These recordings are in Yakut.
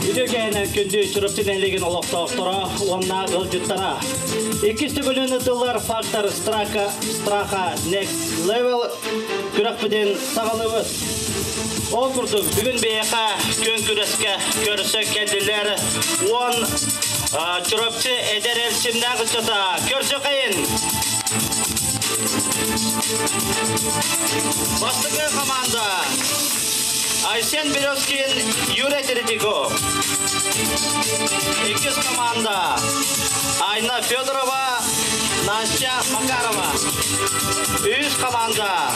Үтүөкээнэн күндү Чурапчы нэһилиэгин олохтоохторо уонна ыалдьыттара. Иккис төгүлүн ытыллар фактор страха, страха next level күрэхпитин саҕалыыбыт. Ол курдук бүгүн биһиэхэ күөн күрэскэ көрсө кэллилэр 10 Чурапчы эдэр эрчимнээх ыччата көрсө хайын! Бастакы команда Айсен Березкин, Юрий Третьяков. Иккис команда Айна Федорова, Настя Макарова. Үс команда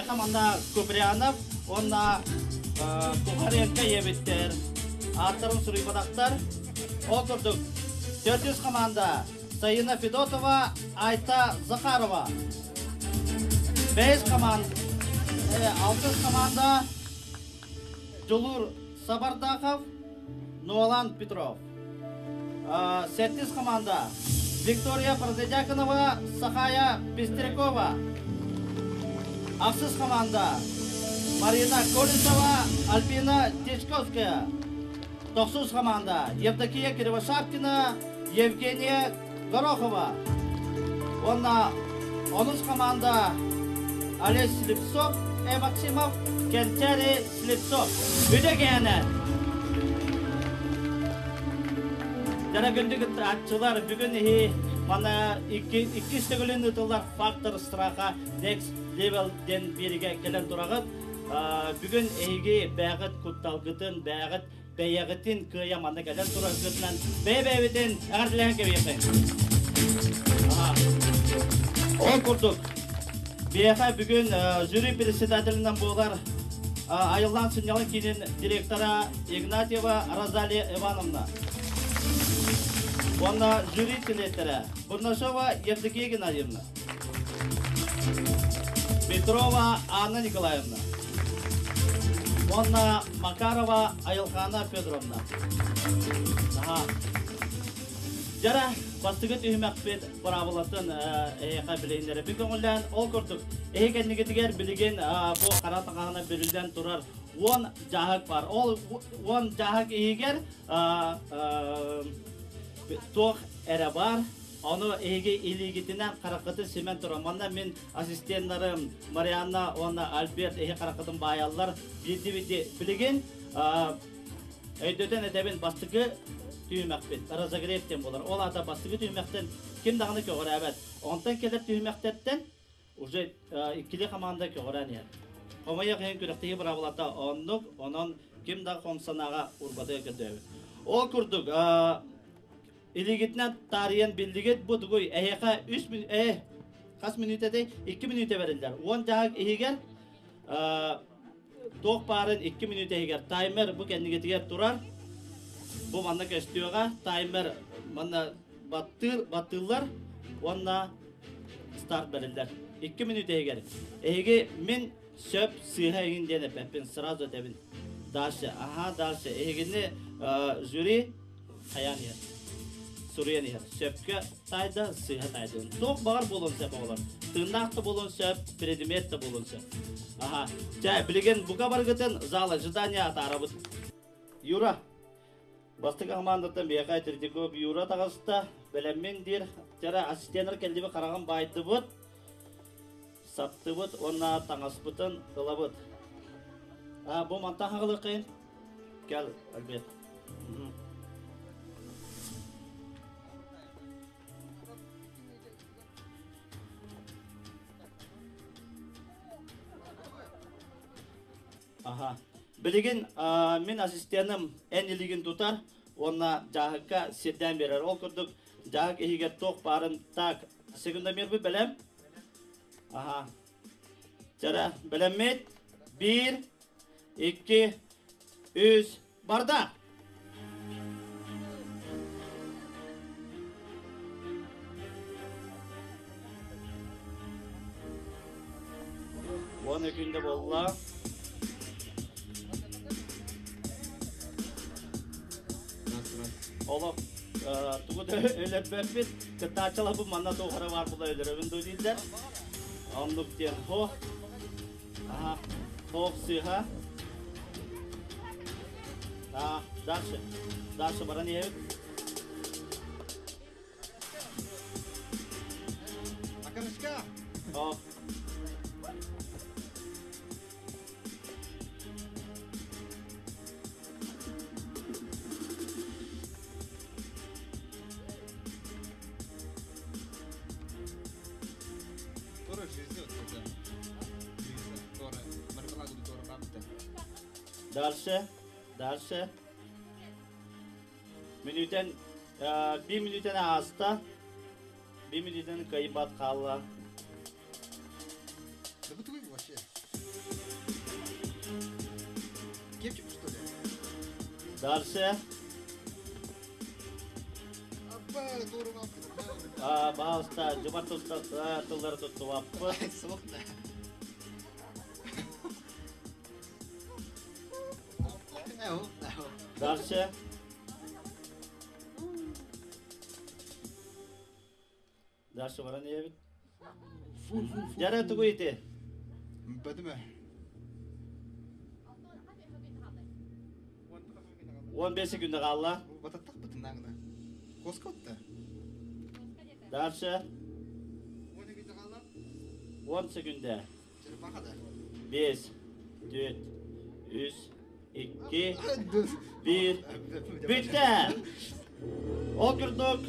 команда Куприянов, уонна Кухаренко ебиттер. Ааттарын суруйбатахтар. Ол курдук, төрдүс команда Саина Федотова, Айта Захарова. Бэс команда, алтыс команда Дьулуур Сабардахов, Нуолан Петров. Сэттис команда Виктория Протодьяконова, Сахая Пестрякова. Ахсыс команда Марина Колесова, Альбина Течковская. Тохсус команда Евдокия Кривошапкина, Евгения Горохова. Уонна онус команда Олег Слепцов, Э. Максимов, Кэнчээри Слепцов. Үдэ кээнэ! Дьара күндү кыттааччылар бүгүн иһи мана иккис төгүлүн ыытыллар фактор страха next level диэн биэригэ кэлэн тураҕыт. Бүгүн эһиги бэйэҕит кутталгытын, бэйэҕит бэйэҕитин кыайа манна кэлэн тураргытынан бэйэ-бэйэбитин эҕэрдэлэһэн кэбиһиэххэ. Ол курдук, биһиэхэ бүгүн жюри председателинэн буолар Айыллаан сынньалаҥ киинин директора Игнатьева Розалия Ивановна уонна жюри чилиэттэрэ Бурнашова Евдокия Геннадьевна, Петрова Анна Николаевна уонна Макарова Айылхаана Федоровна. Аха. Дьара, бастакы түһүмэхпит быраабылатын эһиэхэ билиһиннэрэбин көҥүллээн, ол курдук, эһи кэннигитигэр билигин бу хара таҥаһынан бүрүллэн турар 10 дьааһык бар. Ол 10 дьааһык иһигэр туох эрэ бар. Ону эһиги илиигитинэн хараххытын симэн туран, манна мин ассистеннарым Марианна уонна Альберт эһи хараххытын баайаллар. Биирди-биирди билигин өйдөтөн этэбин бастакы түһүмэхпит разогрев диэн буолар. Ол аата бастакы түһүмэхтэн ким даҕаны көҕүрээбэт. Онтон кэлэр түһүмэхтэртэн уже иккили хамаанда көҕүрээн иһэр. Хомойуох иһин күрэхтэһии быраабылата оннук, онон ким да хом санааҕа урбатыга көрдөөбүт. Ол курдук Илиигитинэн таарыйан биллигит бу тугуй? Эһиэхэ үс мүн хас мүнүүтэтэй? 2 мүнүүтэ бэриллэр. 10 дьаһак иһигэр туох баарын 2 мүнүүтэ иһигэр таймер бу кэннигитигэр турар. Бу манна көстүөҕэ. Таймер манна баттыыр, баттыыллар уонна старт бэриллэр. 2 мүнүүтэ иһигэр. Эһиги мин сөп сыыһа эҥин диэн эппэппин, сразу этэбин. Дальше, ага, дальше. Эһигини жюри хайаан иһэр. Суруйан иһэр. Сөпкө таайда, сыыһа таайдын. Туох баҕар буолуон сөп оҕолор. Тыыннаах да буолуон сөп, предмет да буолуон сөп. Аха. Чэ, билигин бука баргытын зал ожидания атаарабыт. Юра, бастакы хамаандаттан биһиэхэ Третьяков Юра таҕыста. Бэлэммин диир. Чара ассистеннар кэллибит хараҕын баайдыбыт. Саптыбыт уонна таҥаспытын ылабыт. А, бу мантан хаҕылыаххайын. Кэл, Альберт. Аха. Билигин мин ассистеным эн илигин тутар уонна дьааһыкка сирдээн биэрэр. Ол курдук дьааһык иһигэр туох баарын так секундомербыт бэлэм. Аха. Чара, бэлэммит. Биир, икки, үс, барда! Уон күндэ буолла. Олох тугу да өлөрбөппүт. Кыттааччылар бу манна туохара баар була өлөрөбүн дуу дииллэр. Оннук диэн хо. Аха. Хоох сыыһа. А, дальше. Дальше баран иһэбит. Окорочка! О. Тора жизнь вот Тора. Мармеладу Тора бабта. Дальше. Дальше. Мүнүүтэн биир мүнүүтэн ааста. Биир мүнүүтэн кыайбат хаалла. Да вы твой вообще. Кетчуп, что ли? Дальше. Аппа, Тора А, Баалста, дьыбар тыллары туттубаппыт. Суох да. Дальше. Дальше баран иһэбит. Дьара тугу ити? Бөтүмэ. 15 секунда хаалла. Бататтах бытыннаагына. Коска отта. Дальше. 10 секунда. Черепаха да. 5, 4, 3, 2, 1. Бүттэ! Ол курдук,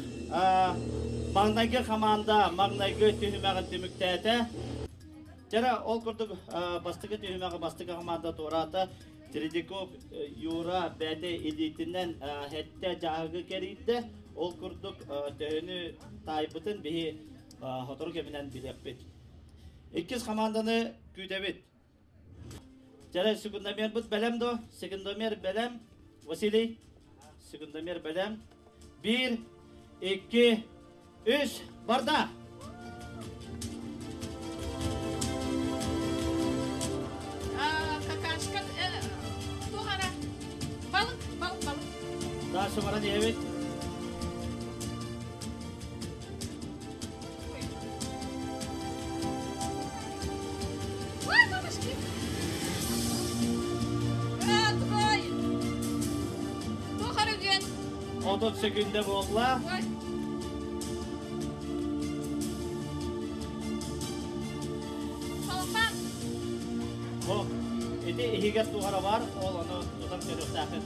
маҥнайгы хамаанда маҥнайгы түһүмэҕин түмүктээтэ. Дьэ, ол курдук бастакы түһүмэҕи бастакы хамаанда туораата. Тредяков Юра бэйэтэ илиитинэн сэттэ дьааһыгы кэрийдэ. Ол курдук төһөнү таайбытын биһи сотору кэминэн билиэхпит. Иккис хамаанданы күүтэбит. Дьэ, секундомербыт бэлэм до? Секундомер бэлэм. Василий, секундомер бэлэм. Биир, икки, үс, барда! Какашка, туох эрэ? Балык, балык, балык. Дальше баран иһэбит. Ой, мамочки! Тугай! Туох эрэ үгэн? 30 секунда буолла. Ой. Салфан! Бу ити иһигэр туох эрэ бар, ол ону тутан көрүөхтээххин.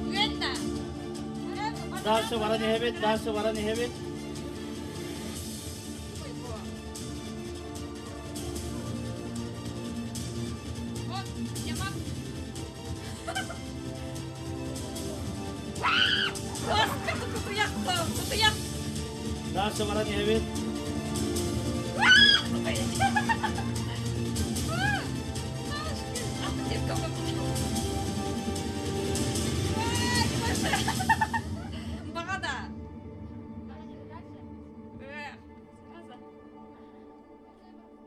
Үөн да. Дальше баран иһэбит, дальше баран иһэбит. Вот, яман. Кутуйах, кутуйах. Дальше баран иһэбит. Баҕада.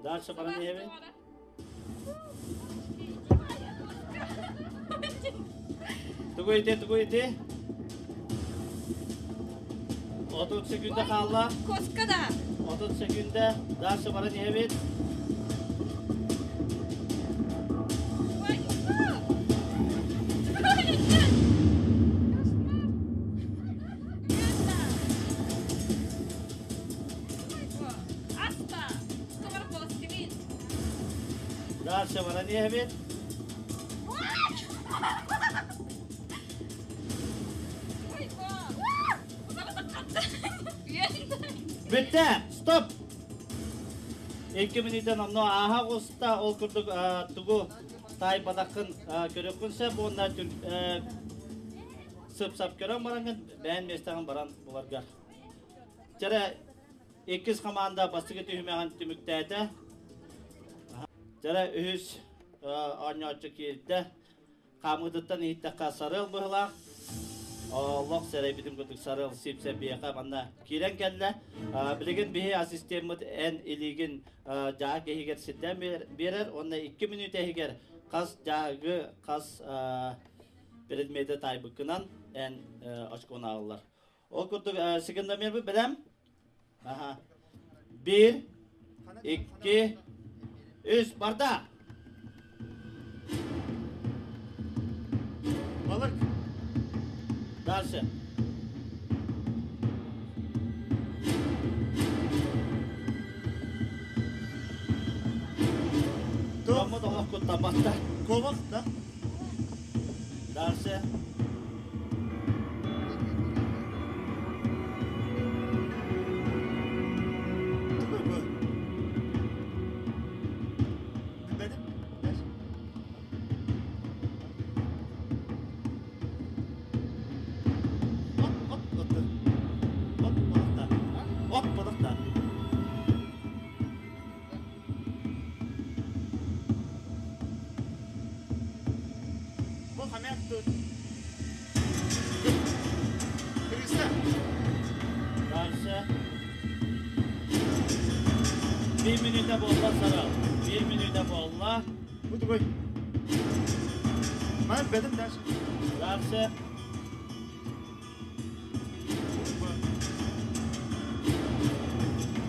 Дальше баран иһэбит. Тугу ити, тугу ити? 30 секунда хаалла. Коска да. 30 секунда. Дальше баран иһэбит. Ой, Аста! Дальше баран иһэбит. Бүттэ! Стоп! Икки мүнүүтэн онно ааһа оҕуста, ол курдук тугу таайбатаххын көрүөххүн сөп уонна сып-сап көрөн бараҥҥын бэйэн миэстэҕин баран буларгар. Чэрэ иккис хамаанда бастакы түһүмэҕин түмүктээтэ. Чэрэ үһүс оонньооччу киирдэ. Хаамыытыттан иһиттэххэ сарыал быһылаах. Олох сэрэйбитим курдук сарыал сипсэ биэхэ манна киирэн кэллэ. Билигин биһи ассистеммыт эн илиигин дьааһык иһигэр сирдээн биэрэр уонна 2 мүнүүтэ иһигэр хас дьааһыгы хас предмети таайбыккынан эн очкону аҕаллар. Ол курдук секундомербыт бэлэм. Аха. Биир, икки, үс, барда! Балык. Дальше. Туох олох куттамматтар. Куобах да? Дальше. Тугуй бу? Билбэтим. Дальше. От, от, от. От балыкта. От балыкта. Бу хомяк тут. Крыса. Дальше. Биир мүнүүтэ буолла Сарыал. Биир мүнүүтэ буолла. Бу тугуй? Маны билбэтим дальше. Дальше. Бу.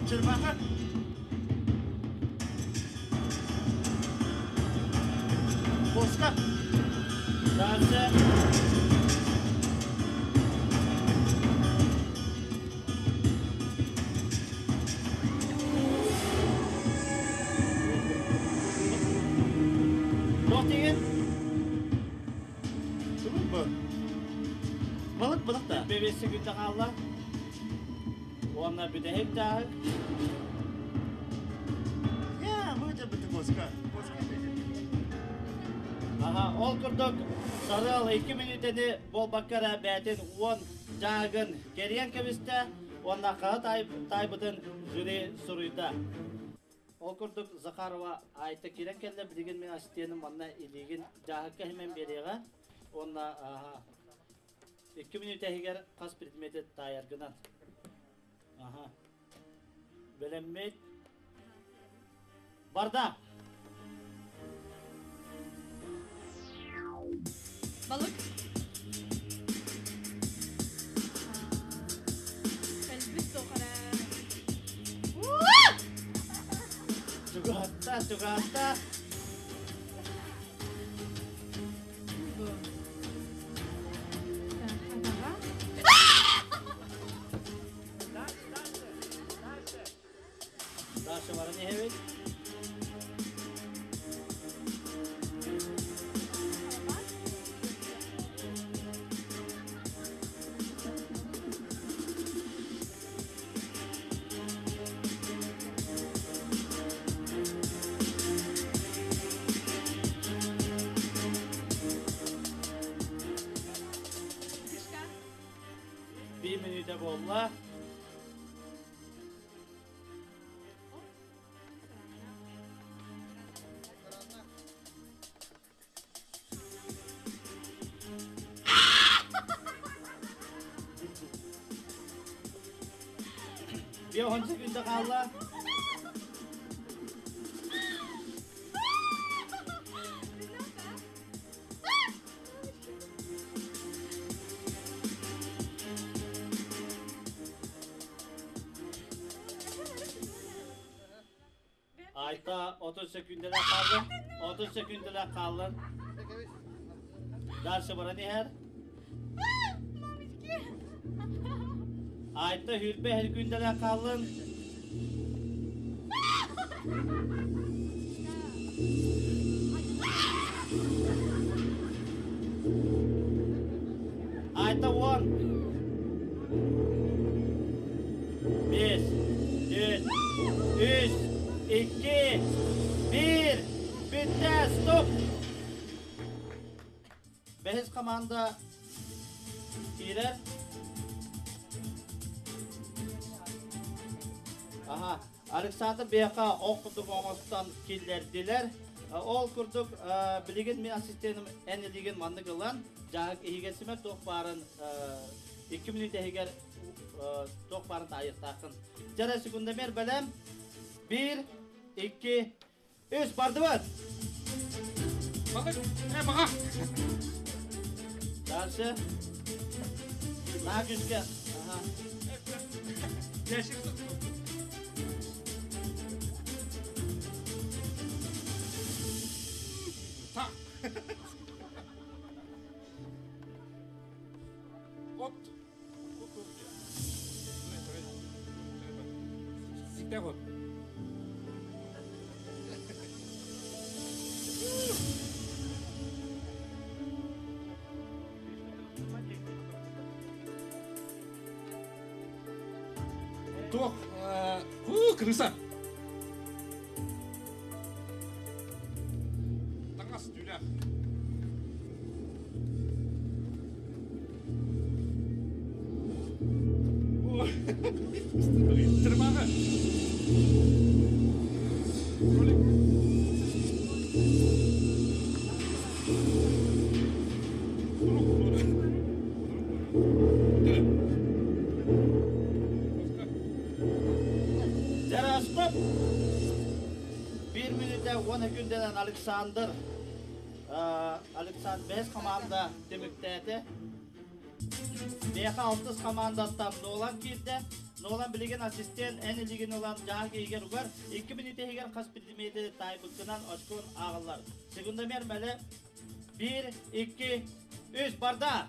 Черепаха. Куоска. Дальше. Туох диигин? Тугуй бу? Балык балык да. 5 секунда хаалла. Уонна бүтэһик дьааһык. Я, бу это бу куоска. Куоска. Аха, ол курдук Сарыал 2 мүнүүтэни буолбакка эрэ бэйэтин 10 дьааһыгын кэрийэн кэбистэ уонна хаһы таайбытын жюри суруйда. Ол курдук Захарова Айта киирэн кэллэ, билигин мин ассистеным манна илиигин дьааһыкка иһимэн биэриэҕэ уонна 2 мүнүүтэ иһигэр хас предмети таайаргынан. Аха. Бэлэммит. Барда. Балык. Кэлбит тоҕо Чугаһатта, чугаһатта. Бу. Хадаҕа. Дальше баран иһэбит. Кишка. Биир мүнүүтэ буолла. Биир секунда хаалла. Айта 30 секундэлээх хааллын. 30 секундэлээх хааллын. Дальше баран иһэр. Айта хүрбэ секундэлээх хааллын. Айта 10. 5, 4, 3, 2, 1. Бүттэ, стоп! Бэһис команда киирэр. Аха, Александр биһиэхэ ол курдук оҥостон киллэрдилэр. Ол курдук билигин мин ассистеным эн илиигин маннык ылан, дьааһык иһигэр симэр туох баарын 2 мүнүүтэ иһигэр туох баарын таайыахтааххын. Дьэ секундомер бэлэм. 1, 2, 3 бардыбыт! Балык. Э, баҕа. Дальше. На күүскэ. Ага. Ящик. Так. Ситтэх от. Туох, фу, крыса. Таҥас түүлээх. Тырмаҕы. Кролик. Дьараспыт биир мүнүүтэ уон күндэнэн Александр Александр бэс хамаанда түмүктээтэ. Миэхэ алтыс хамаандаттан Нолан киирдэ. Нолан билигин ассистент эн илигин ылан дьаһак иһигэр угар. 2 мүнүүтэ иһигэр хас предмети таайбыккынан очкон ааҕыллар. Секундомер мэлэ 1, 2, 3 барда!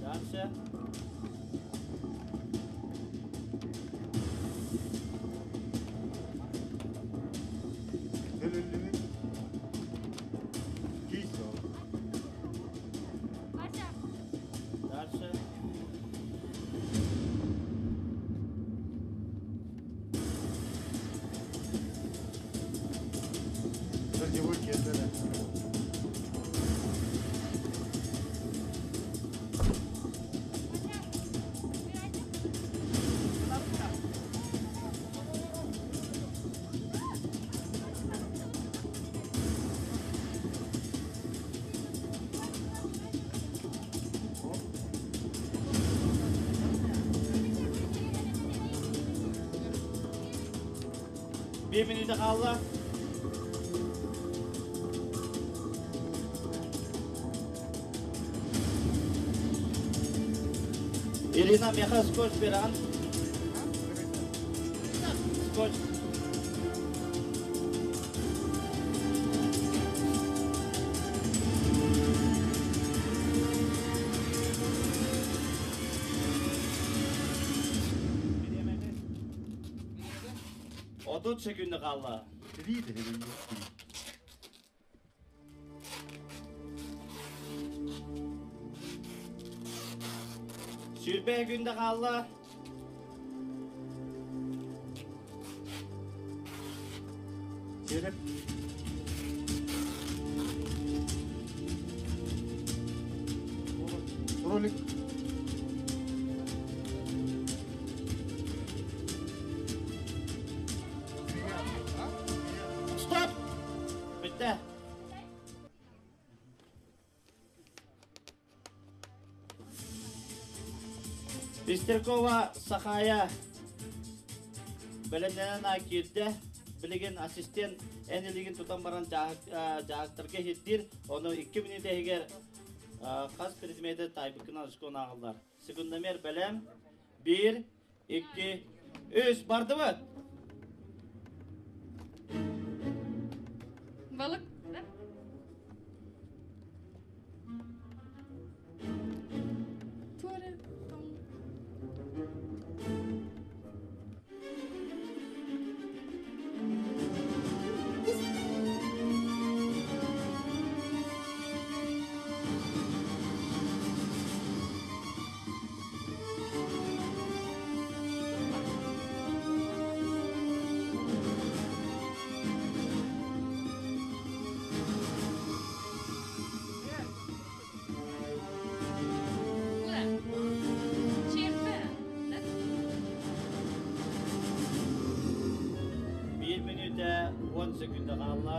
Дальше. Өлүллүбүт. Киис ол. Дальше. Сырдьыбыт киэрдэрэ. Bir минута хаалла. Ирина миэхэ скотч бераҕын. Скотч. 30 секунда хаалла. 20 секунда хаалла. Череп. Кролик. Стоп! Бүттэ. Пестеркова Сахая бэлэмнэнэн киирдэ. Билигин ассистент эн илигин тутан баран дьаһактарга иһирдиир. Ону 2 мүнүүтэ иһигэр хас предмети таайбыккынан очкон ааҕыллар. Секундомер бэлэм. 1, 2, 3 бардыбыт! Балык, да? Туора там. Куда? Черпэ, да? 1 мүнүүтэ 10 секунда хаалла.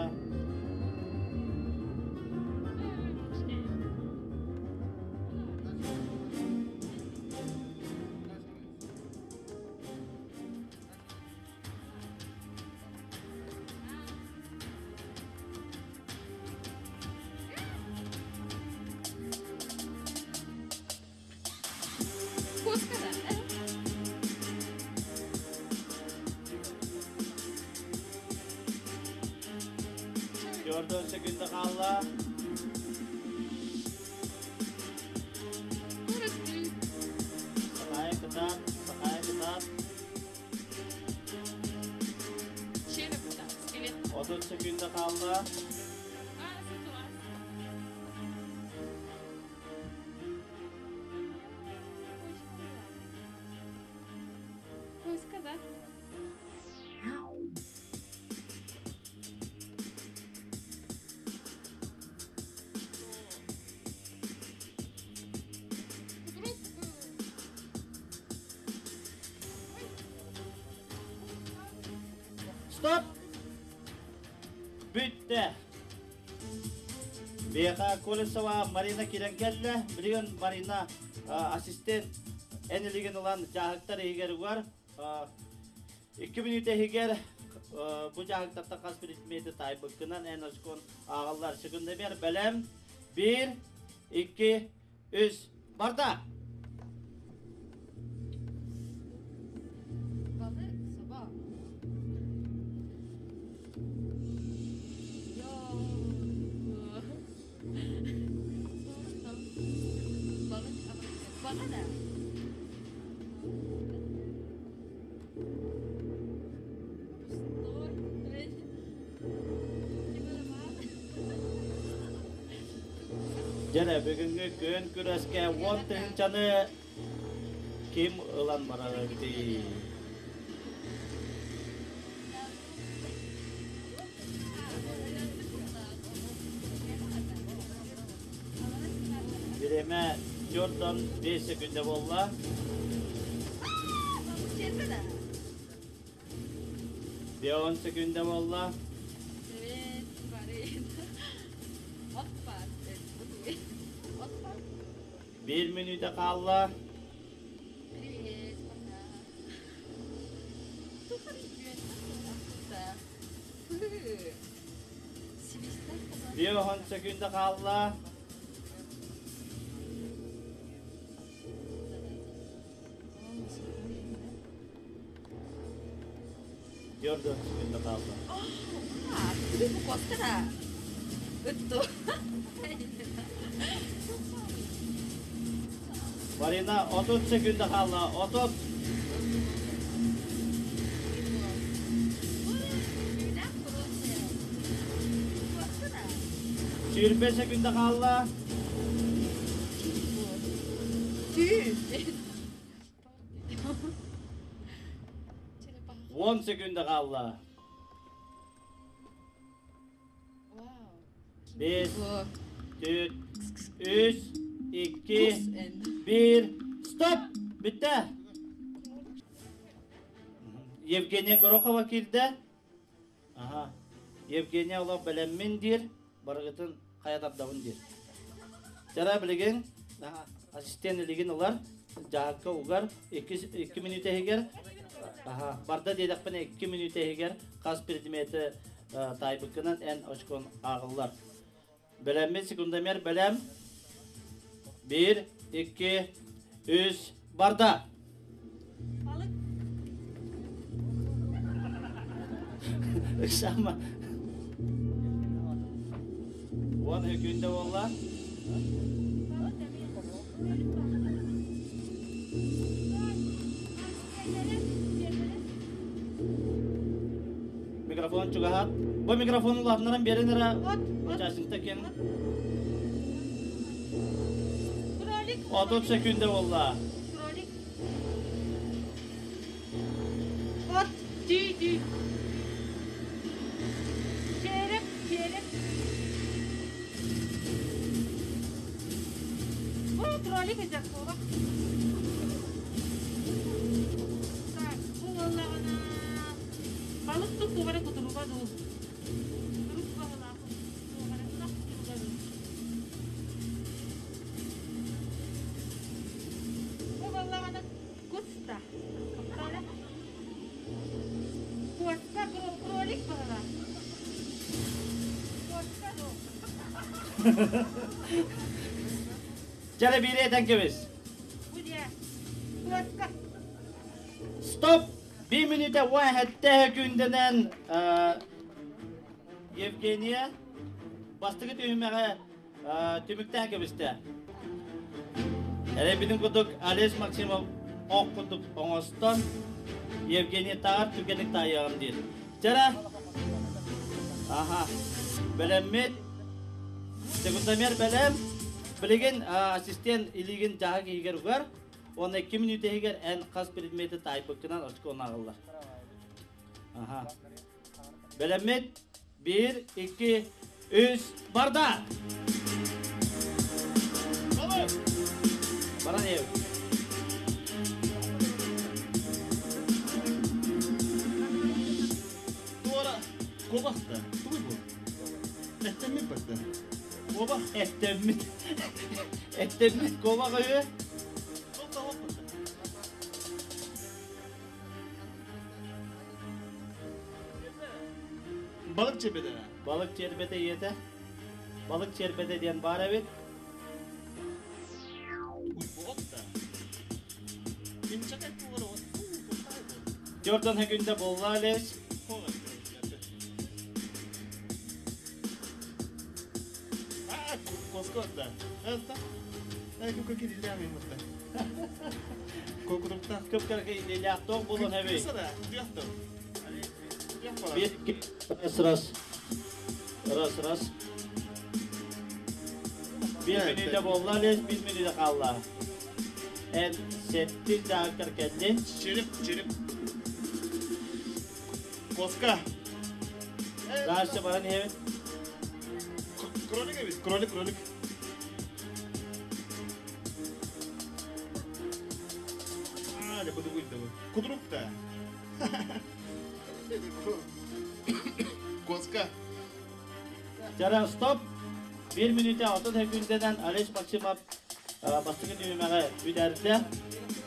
Куска, да? 4 секунда хаалла. секунда хаалла. Куска, да? Стоп! Бүттэ. Биэха Колесова Марина киирэн кэллэ. Билигин Марина ассистент эн илигин ылан дьааһыктар иһигэр угар. 2 мүнүүтэ иһигэр бу дьааһыктартан хас предмети таайбыккынан эн очкон ааҕаллар. Секундомер бэлэм. Биир, икки, үс. Барда! Балык, собо. Балык, баҕа да. Дьэ бүгүҥҥү күөн күрэскэ 10 тыһыынчаны ким ылан барар эбитий? Бириэмэ 45 секунда буолла. 10 секунда буолла. Привет, Марина. Опа. Опа. 1 мүнүүтэ хаалла. Привет, пока. Фу. 10 секунда хаалла. 4 секунда хаалла. Бу куоска Ытту. Марина 30 секунда хаалла. 30. 25 секунда хаалла. Түү. 10 секунда хаалла. 5, 4, 3, 2, 1. Стоп! Бүттэ. Евгения Горохова киирдэ. Аха. Евгения олох бэлэммин диир, барыгытын хайа тардабын диир. Чара билигин ассистент илигин ылар, дьааһыкка угар, 2 мүнүүтэ иһигэр, аха, барда диэтэхпинэ 2 мүнүүтэ иһигэр хас предмети таайбыккынан эн очкон ааҕыллар. Бэлэммит секундомер бэлэм. 1, 2, 3, барда! Балык. Ыксаама. 10 секунда буолла. Микрофон чугаһат. Бу микрофону улаатыннаран биэрэн эрэ. Участникта ким? Кролик. 30 секунда буолла. Кролик. От. Түү, түү. Череп, череп. Бу кролик этэ буолар. Так, бу буоллаҕына балык тугара кутуруга дуу. Кутурук баһылаах тугара кутуруга дуу. Бу буоллаҕына куста. Куоска, кролик баһылаах. Куоска дуу. Чэ биири этэн кэбис. Бу диэ. Куоска. Стоп! 1 мүнүүтэ 17 секундэнэн Евгения бастакы түһүмэҕи түмүктээн кэбистэ. Эрэйбитин курдук Олесь Максимов ох курдук оҥостон Евгений тааҕар түргэнник таайыаҕым диир. Чара. Аха. Бэлэммит. Секундомер бэлэм. Билигин ассистент илиигин дьаһа киһигэр угар. Уонна 2 мүнүүтэ иһигэр эн хас предмети таайбыккынан очко ааҕыллар. Аха. Бэлэммит. 1, 2, 3, барда! Баран иһэбит. Туора куобах да. Тугуй бу? Эттэммит барда. Куобах эттэммит. Эттэммит куобах өйө. Балык чиэрбэтэ. Балык чиэрбэтэ ийэтэ. Балык чиэрбэтэ диэн баар эбит. Jordan күндэ буолла Олесь. Көп-кыракый илиилээх буолан эбий. Bir, раз, раз. Раз, раз. Bir мүнүүтэ буолла Олесь, bir мүнүүтэ хаалла. Эн сэттис дьаһыккар кэллин. Череп, череп. Коска. Дальше баран иһэбит. Кролик эбит, кролик, кролик. А, да буду Кудрук-то. Коска. Чара, стоп! Bir мүнүүтэ 30 секундэнэн Олесь Максимов бастакы түһүмэҕи бүтэрдэ.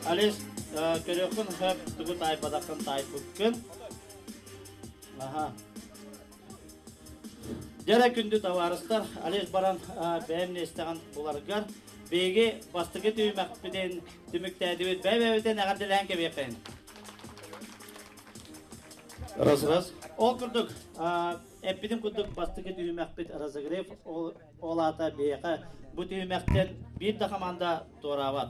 Олесь көрүөххүн хөп тугу таайбатаххын таайбыккын. Аха. Дьэрэ күндү табаарыстар, Олесь баран бэйэм миэстэҕин буларгар биһиги бастакы түһүмэхпитин түмүктээтибит. Бэйэ-бэйэбитин эҕэрдэлээн кэбиэххин. Раз раз. Ол курдук, эппитим курдук бастакы түһүмэхпит разогрев ол аата биһиэхэ бу түһүмэхтэн биир да хамаанда туораабат.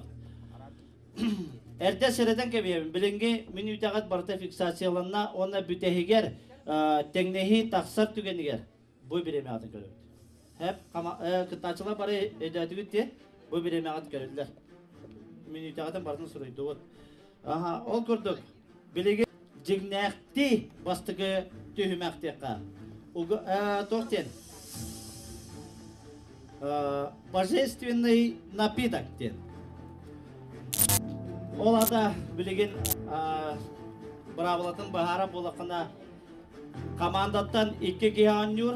Эрдэ сэрэтэн кэбиһэбин. Билиҥҥи мүнүүтэҕит барыта фиксацияланна уонна бүтэһигэр тэҥнэһии тахсар түгэнигэр бу бириэмэҕитин көрөбүт. Хэп кыттааччылар бары өйдөөтүгүт диye бу бириэмэҕит көрүллэр. Мүнүүтэҕитин барытын суруйдубут. Аха, ол курдук билигин дьиҥнээхтии бастакы түһүмэхтиэххэ. Туох диэн? Божественный напиток диэн. Ол ата билигин быраабылатын быһаара буолаххына командаттан икки киһи оонньуур.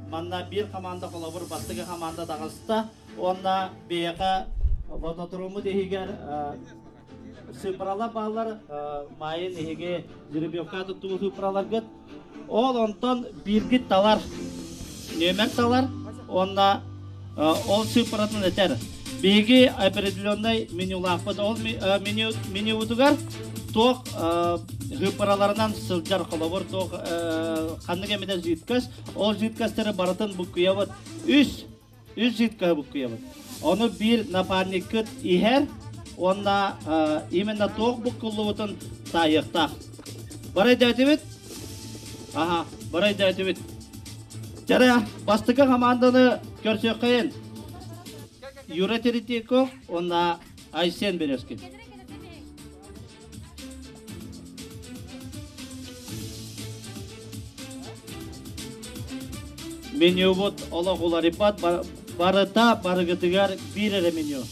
Манна биир команда холобур бастакы команда таҕыста. Уонна биһиэхэ лототруммут иһигэр сыыппаралар бааллар. Маайын иһиги жеребьевка туттубут сыыппараларгыт. Ол онтон бииргит талар, нүөмэр талар уонна ол сыыппаратын этэр. Биһиги определенный менюлаахпыт. Ол меню менюбутугар туох сыыппараларынан сылдьар холобур туох ханнык эмитэ жидкость, ол жидкостары барытын буккуйабыт. Үс үс жидкоһы буккуйабыт. Ону биир напарниккыт иһэр уонна именно туох буккуллубутун таайыахтаах. Бары өйдөөтүбүт? Аха, бары өйдөөтүбүт. Чара, бастакы команданы көрсүөххэйин. Юра Третьяков уонна Айсен Березкин. Менюбут олох уларыйбат, барыта барыгытыгар биир эрэ меню.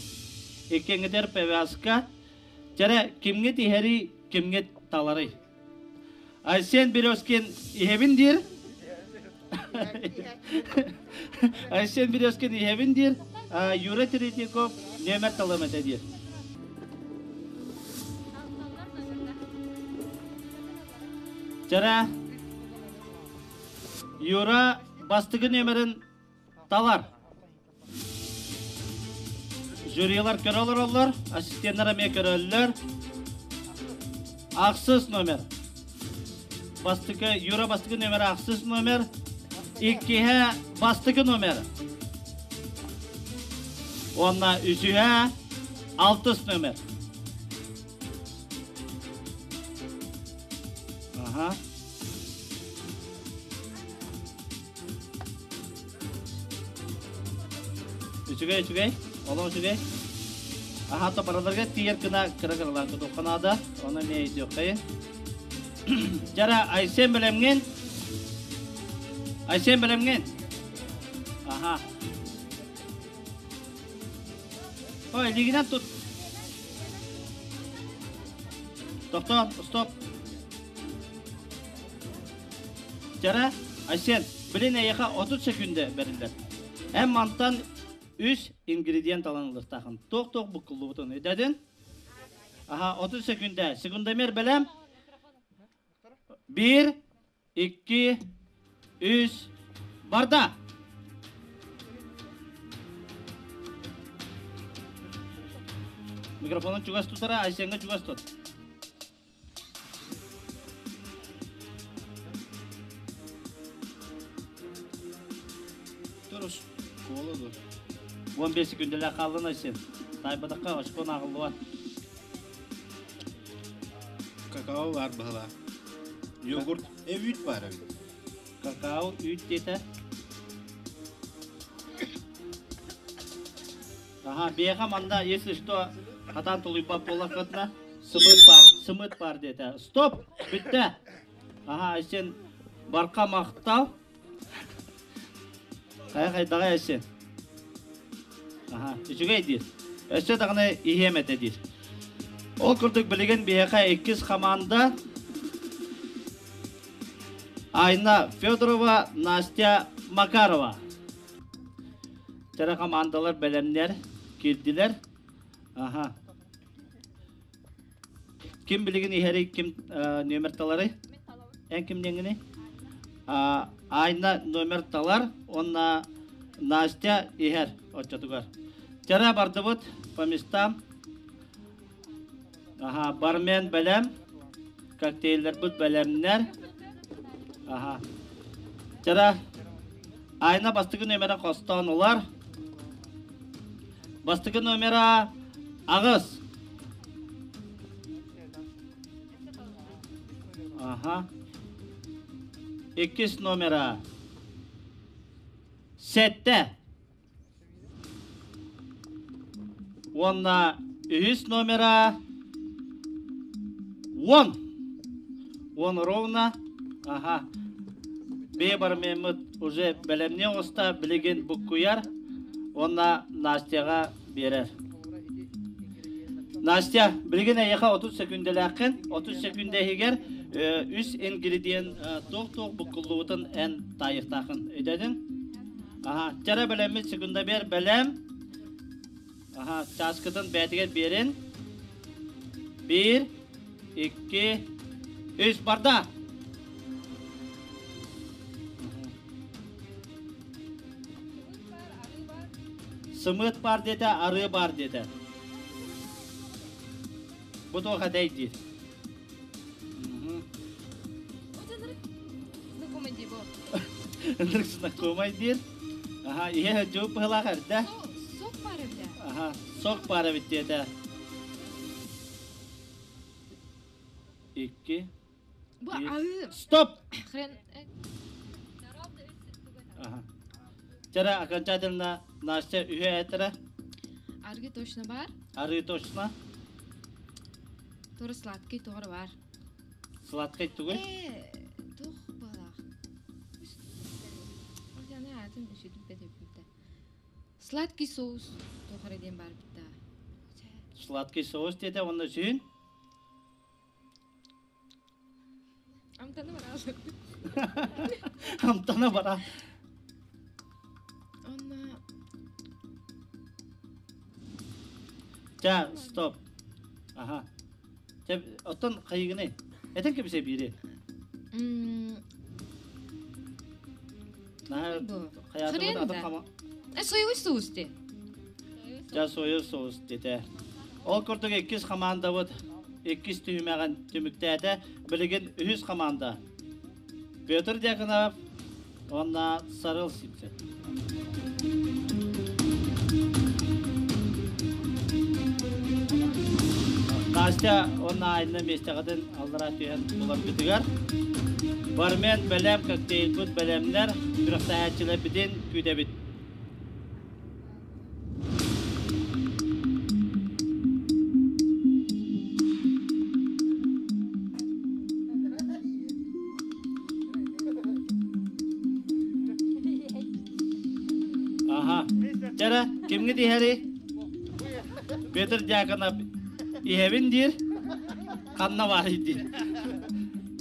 Иккиҥҥитэр повязка. Чэрэ, кимҥит иһэрий, кимҥит таларый? Айсен Березкин иһэбин диир. Айсен Березкин иһэбин диир. Юра Третьяков нүөмэр талым этэ диир. Чара Юра бастыгы нүөмэрин талар. Жюрилар көрө олороллор, ассистеннар эмиэ көрөллөр. Ахсыс номер. Бастыкы, Юра бастыкы номер ахсыс номер. Иккиһэ бастыкы номер. Уонна үсүһэ алтыс номер. Ага. Үчүгэй, үчүгэй. Олох үчүгэй. Аха, то бараларга тиийэр гына кыра-кыралаан тутуохха наада. Ону эмиэ өйдүөххэйин. Дьара, Айсен бэлэмҥин? Айсен бэлэмҥин? Аха. Ой, илиигинэн тут. Тохтоо, стоп. Дьара, Айсен, билин эйиэхэ 30 секунда бэриллэр. Эн мантан үс ингредиент алан ылыахтаахын. Туох-туох буккуллубутун өйдөөтүн? Аха, 30 секунда. Секундомер бэлэм. Биир, икки, үс, барда! Микрофонун чугас тутара, Айсеҥҥа чугас тут. Турус, кола dur. 15 секүндэлээх хааллын Айсен. Таайбатахха очкон ааҕыллыбат. Какао бар баһыла. Йогурт, э үүт бар эбит. Какао үүт диэтэ. Аха, биэхэ манна, если что, хатаан тулуйбат буоллаххытына, сымыыт баар, сымыыт баар диэтэ. Стоп! Бүттэ! Аха, Айсен, барка махтал. Хайа хайдаҕай Айсен? Аха, үчүгэй диир. Өссө даҕаны иһиэм этэ диир. Ол курдук билигин биһиэхэ иккис хамаанда Айна Федорова, Настя Макарова. Чара хамаандалар бэлэмнэр киирдилэр. Аха. Ким билигин иһэрий, ким номер таларый? Эн ким диэҥҥиний? Айна номер талар, уонна Настя иһэр оччотугар. Чара бардыбыт по местам. Аха, бармен бэлэм, коктейльдэрбит бэлэмнэр. Аха. Чара Айна бастакы номера хостоон ылар. Бастакы номера аҕыс. Аха. Иккис номера сэттэ. Уонна үһүс номера 10. 10 ровно. Аха. Бэйэ бармеммыт уже бэлэмниэ оҕуста билигин буккуйар уонна Настяҕа биэрэр. Настя, билигин эйиэхэ 30 секүндэлээххин. 30 секүндэ иһигэр үс ингредиент туох-туох буккуллубутун эн таайыахтааххын. Өйдөөтүҥ? Аха, чара бэлэммит секунда биэр бэлэм. Аха, чааскытын бэйэтигэр биэрин. Биир, икки, үс, барда! Сымыыт баар диэтэ, арыы баар диэтэ. Бу туох этэй диир. Знакомый дии бу. Ынырык знакомый диир. Аха, иһэ сылдьыбыт быһылаах эрдэ. Сок баар эбит. Аха, сок баар эбит диэтэ. Икки. Бу аыы. Стоп! Хрен. Аха. Чара окончательно Настя үһү этэрэ. Аргы точно бар. Арыы точно. Тура сладкий тоҕо бар. Сладкий тугуй? Э, туох быһалаах. Аны аатын үсүтүппэт эбиппит Сладкий соус туох эрэ диэн баар битта. Сладкий соус диэтэ уонна сүүн? Амтана бара. Амтана бара. Онна Ча, стоп. Аха. Чэ, оттон хайыгыный? Этэн кэбисэ биири. Наһаа хайаатыбыт атын хама. Э, соевый соус де. Ча, соевый соус дете. Ол курдук иккис хамаандабыт иккис түһүмэҕин түмүктээтэ. Билигин үһүс хамаанда. Петр Дьяконов уонна Сарыл Сипсев. Настя уонна Айна миэстэҕитин аллараа түһэн буларгытыгар бармен бэлэм коктейльбут бэлэмнэр күрэхтэһээччилэрбитин күүтэбит. Чара, кимҥэ тиһэрий? Петр Дьяконов иһэбин диир, ханна баарый диир.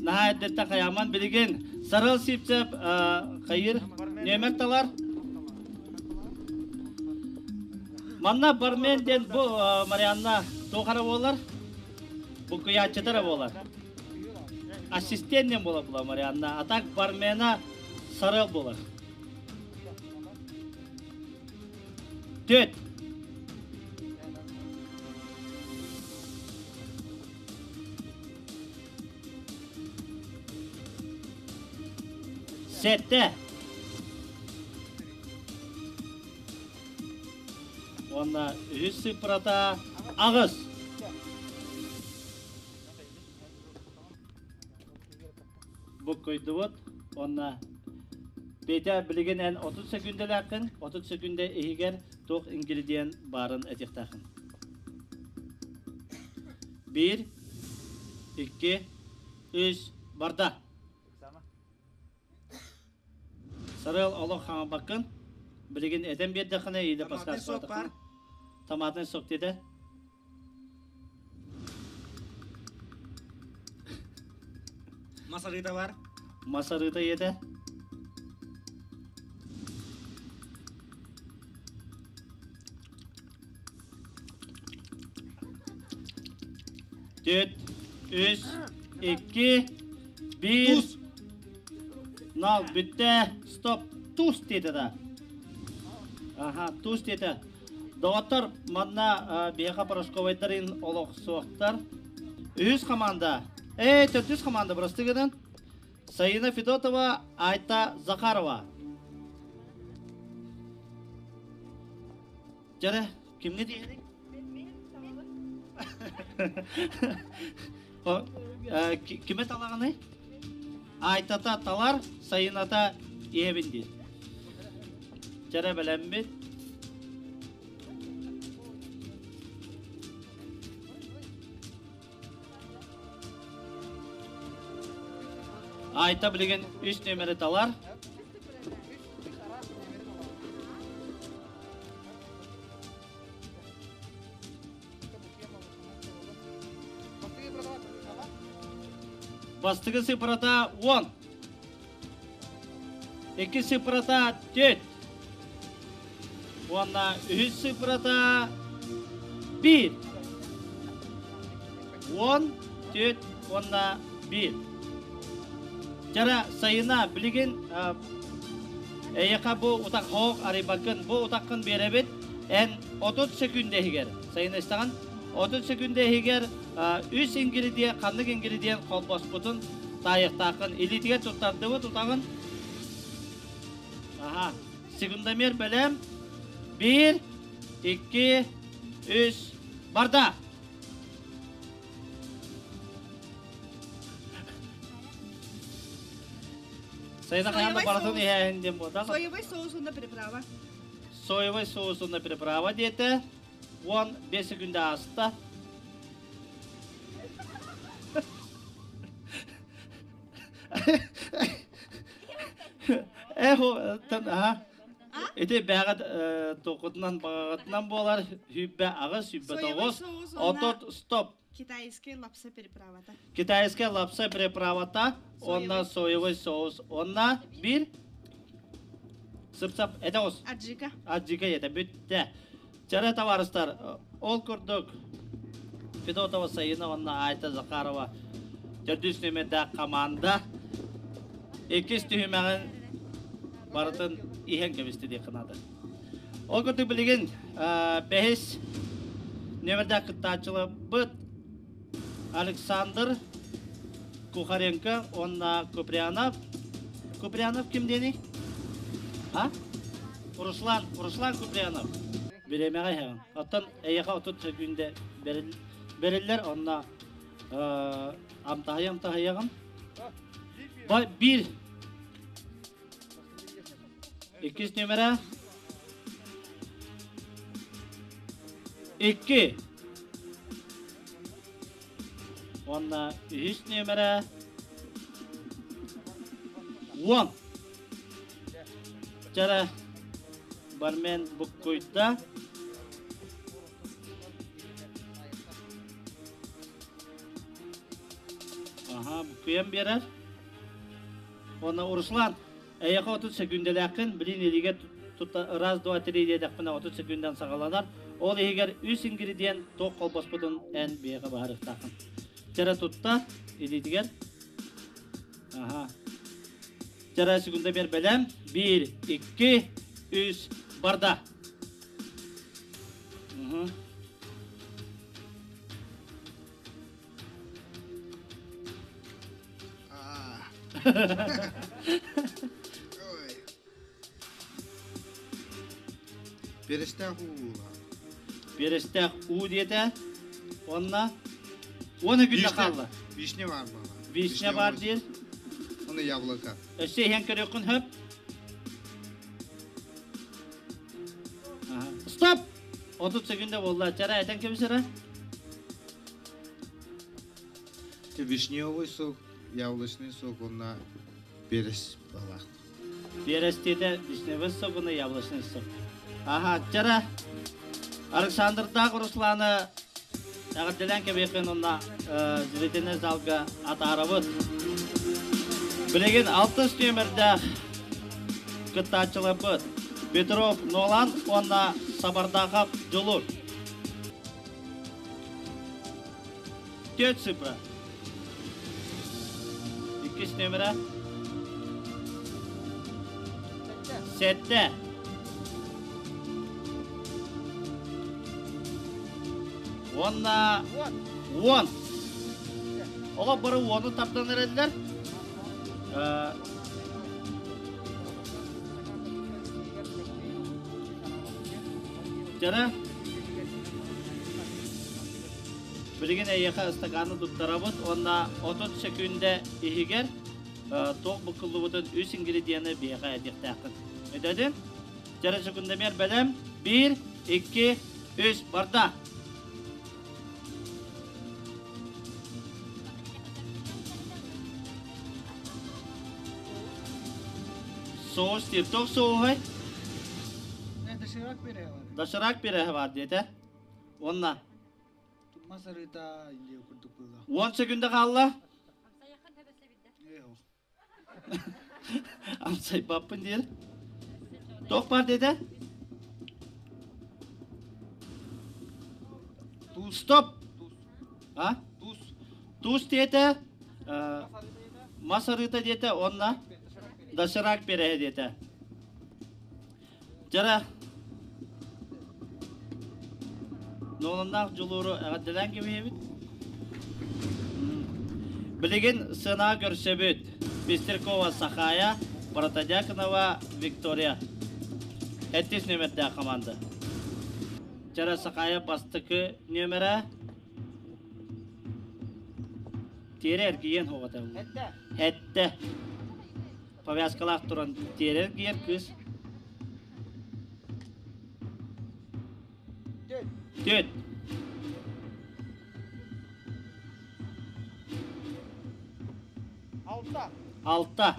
Наһаа эрдэттэн хайааман билигин Сарыл Сивцев хайыр нүөмэр талар. Манна бармен диэн бу Марианна туох эрэ буолар, буккуйааччыта эрэ буолар. Ассистент диэн буолар була Марианна, а так бармена Сарыл буолар. Түөт. Сэттэ. Уонна үһүс сыыппарата аҕыс. Буккуйдубут уонна Петя билигин эн 30 секүндэлээххин, 30 секүндэ иһигэр туох ингредиент баарын этиэхтээххин. Биир, икки, үс, барда. Сарыал олох хаҥаппаккын. Билигин этэн биэрдэххинэ или Томатный сок бар. Томатный сок диэтэ. Мас арыыта бар. Мас арыыта ийэтэ. Түөрт, үс, икки, биир. Туус. Нал, бүттэ. Стоп. Туус диэтэ да. Аха, туус диэтэ. Доҕоттор, манна биһиэхэ порошковайдарын олох суохтар. Үһүс команда. Ээ, төрдүс команда, бырастыы гынан. Саина Федотова, Айта Захарова. Дьэрэ, кимҥэ диэри? Кимэ талаҕыный? Айтата талар, Сайыната иһэбин диир. Дьэрэ бэлэммит. Айта билигин үс нүөмэри талар. Бастакы сыпырата 10. Икки сыпырата 4. Уонна үһүс сыпырата 1. 10, 4 уонна 1. Дьара сайына билигин эйиэхэ бу утах хоох арыйбаккын, бу утаххын биэрэбит. Эн 30 секүндэ иһигэр, сайына истэҕин, 30 секүндэ иһигэр үс ингредиент, ханнык ингредиент холбоспутун таайыахтааххын. Илиитигэр туттардыбыт утаҕын. Аха, секундомер бэлэм. Биир, икки, үс, барда! Сайына хайаан да барытын иһээһин диэн буолта. Соевый соус уонна приправа. Соевый соус уонна приправа диэтэ. 15 секунда ааста. Эх, аха. Ити бэҕэт токутунан баҕаҕытынан буолар 28, 29, 30, стоп. Китайская лапса приправата. Китайская лапса приправата, онна соевый соус, онна bir сып-сап этэ ос. Аджика. Аджика это бүттэ. Чара товарыстар, ол курдук Федотова Саина уонна Айта Захарова төрдүс нүөмэрдээх команда иккис түһүмэҕин барытын иһэн кэбисти диэххэ наада. Ол курдук билигин бэһис нүөмэрдээх кыттааччыларбыт Александр Кухаренко уонна Куприанов. Куприанов ким диэний? А? Руслан, Руслан Куприанов. Бириэмэҕэ иһэҕин. Оттон эйиэхэ 30 секүндэ бэриллэр, онно амтаһыйа-амтаһыйаҕын. Биир. Иккис нүөмэрэ. Икки. Уонна үһүс нүөмэрэ 10. Чара. бармен буккуйда. Аха, буккуйан биэрэр. Уонна Руслан, эйиэхэ 30 секүндэлээххин, билин илиигэ тута раз, два, три диэтэхпинэ 30 секүндэн саҕаланар. Ол иһигэр үс ингредиент туох холбоспутун эн биһиэхэ быһаарыахтааххын. Чэрэ тутта илиитигэр. Аха. Чэрэ секунда бер бэлэм. Биир, икки, үс, барда. Угу. Перестээх уу. Перестээх уу диэтэ. Онна уона күннэ хаалла. Вишня бар буолла. Вишня бар диир. Оны яблоко. Өссө иһэн көрүөххүн хөп. Стоп! 30 секунда буолла. Чара этэн кэбисэрэ. Вишневый сок, яблочный сок, онна перес балаах. Перес диэтэ вишневый сок уонна яблочный сок. Аха, чара Александрдаах Русланы эҕэрдэлээн кэбиэххин уонна зрительнай залга атаарабыт. Билигин алтыс нүөмэрдээх кыттааччыларбыт Петров Нолан уонна Сабардаахап Дьулур. Түөрт цифра. Иккис нүөмэрэ. Сэттэ. Уонна уон. Оҕо бары уону тардан эрэллэр. Дьара Билигин эйиэхэ ыстакааны туттарабыт уонна 30 сөкүүндэ иһигэр туох буккуллубутун үс ингредиены биһиэхэ этиэхтээххин. Өйдөөтүн? Дьэрэ секундомер бэлэм. Биир, икки, үс, барда! Соус диир. Туох соуһай? Доширак пирэһэ бар. Доширак пирэһэ бар диэтэ. Уонна Мас арыыта илиэ курдук буолла. Уон секунда хаалла. Амсайбаппын диир. Туох бар диэтэ? Стоп! А? Туус. Туус диэтэ. Мас арыыта диэтэ уонна доширак пирэһэ диэтэ. Дьара Нуоланнаах Дьулууру эҕэрдэлээн кэбиһэбит. Билигин сыанаҕа көрсөбүт. Пестрякова Сахая, Протодьяконова Виктория. Эттис нүөмэрдээх команда. Дьара Сахая бастакы нүөмэрэ. Тиэрэ эргийэн хоҕото. Эттэ. Повязкалаах туран тиэрэ эргийэр кыыс. Түөт. Алта. Алта.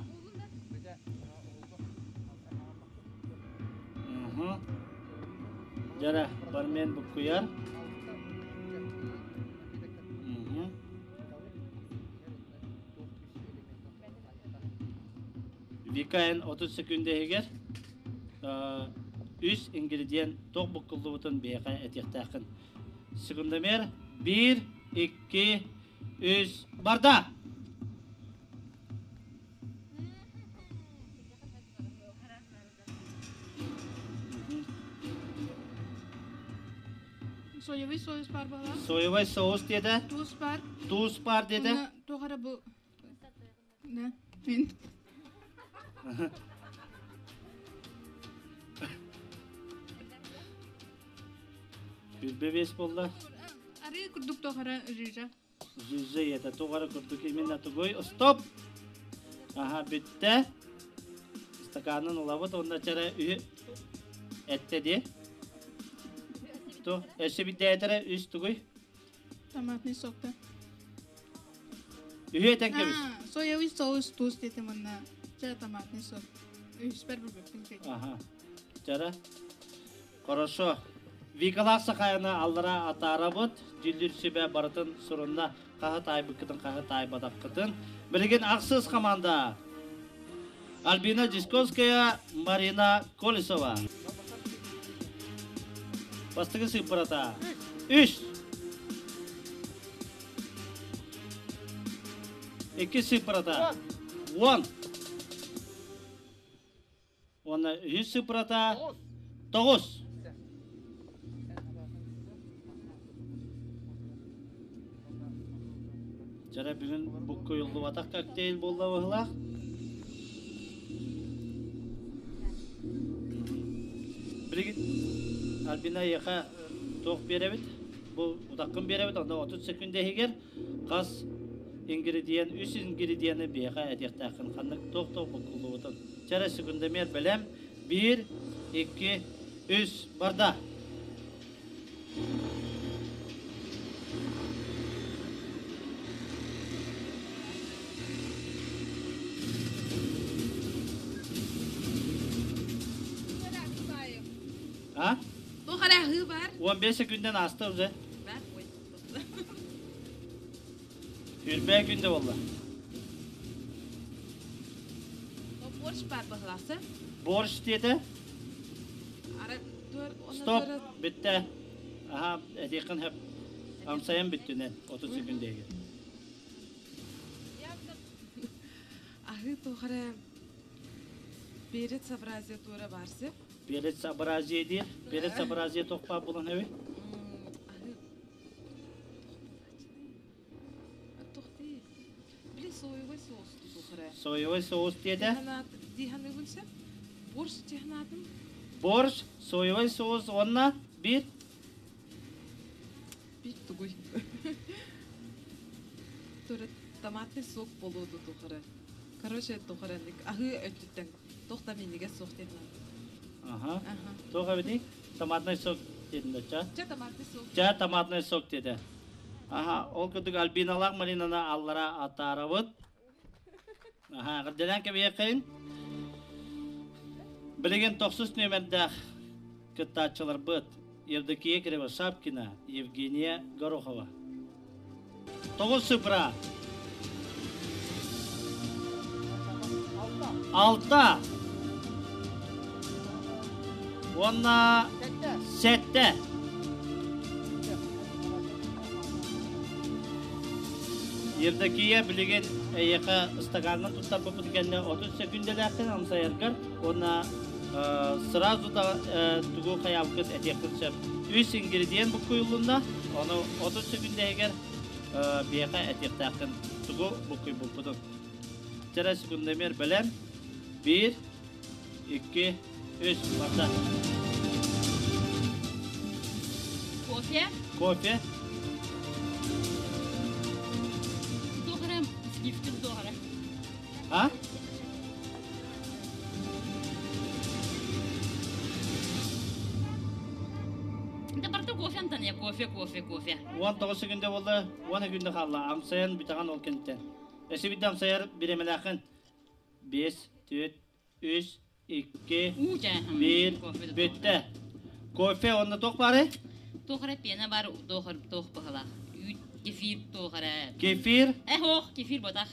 Дьара, бармен буккуйар. Вика эн 30 секунда иһигэр үс ингредиент туох буккуллубутун биһиэхэ этиэхтээххин. Секундомер биир, икки, үс, барда! Соевый соус бар буолар. Соевый соус диэтэ. Туус бар. Туус бар диэтэ. Туох эрэ бу Да. Мин. Күлбэ бес буолла. Арыы курдук туох эрэ жижа. Жижа это туох эрэ курдук именно тугуй. Стоп! Аха, бүттэ. Стаканын ылабыт, онно чара үһү этте дии. Ту, өссө биддээтэрэ үс тугуй? Томатный сокта. Үһү этэн кэбис. Соевый соус туус диэтим уонна чара томатный сок. Үһүспэр билбэппин Аха. Чара. Хорошо. Викалаах Сахаяны аллара атаарабыт. Дьүллүр сүбэ барытын сурунна. Хаһы таайбыккытын, хаһы таайбатаххытын. Билигин ахсыс команда. Альбина Дисковская, Марина Колесова. Бастакы сыыппарата. Үс. Икки сыыппарата. Уон. Уонна үһүс сыыппарата тоҕус. Дьара бүгүн буккуйуллубатах коктейль буолла быһылаах. Билигин Альбина эйиэхэ туох биэрэбит? Бу утаххын биэрэбит, онно 30 секунда иһигэр хас ингредиент, үс ингредиени биһиэхэ этиэхтээххин. Ханнык туох-туох буккуллубутун. Чэрэ секундомер бэлэм. Биир, икки, үс, барда. А? Туох эрэ аһыы бар. 15 секунден ааста уже. Үрбээ күндэ болла. Борщ бар баһыласы. Борщ диэтэ. Стоп, бүттэ. Аха, этиэххин хөп. Амсайан бүттүнэн, 30 секундеге. Аһыы туохара перец абразия туора барсы. Перец абразия диир. Перец абразия тохпа булан эби. Аһыы Тохти. Били соевый соус тутухара. Соевый соус диэтэ. Диханыгын сөп. Борщ диханатым. Борщ, соевый соус уонна биир. Биир тугуй. Тура томатный сок болуо тутухара. Короче, тухараник аһыы өттүттэн туох да миннигэс суох диэн. Аха. Туох эбитий? Томатный сок диэтин да Ча томатный сок. Ча томатный сок диэтэ. Аха, ол курдук Альбиналаах Маринаны аллара атаарабыт. Аха, эҕэрдэлээн кэбиһиэххэйин. Билигин тохсус нүөмэрдээх кыттааччыларбыт Евдокия Кривошапкина, Евгения Горохова. Тоҕус цифра. Алта. Уонна сэттэ. Евдокия билигин эйиэхэ ыстакаанынан туттарбыппыт кэннэ 30 секүндэлээххин амсайаргар уонна сразу да тугу хайаабыккыт этиэххин сөп. Үс ингредиент буккуйуллунна, ону 30 секүндэ иһигэр биһиэхэ этиэхтээххин тугу буккуйбуппутун. Чэрэ секундомер бэлэм. Биир, икки, үс, барда. Кофе. Кофе. Туохара, сливки туохара. А? Да барыта кофе амтан кофе, кофе, кофе. 19 секунда болды, 10 күндө қалла. Амсайан бүтаған ол кенттен. Эси битте амсаяр биремеләхин. 5, 4, 3, 2, 1, бүтте. Кофе онда тоқ бары? Тоқ пена бар, тоқ тоқ бахалах. Кефир тоқара. Кефир? Э, ох, кефир ботах.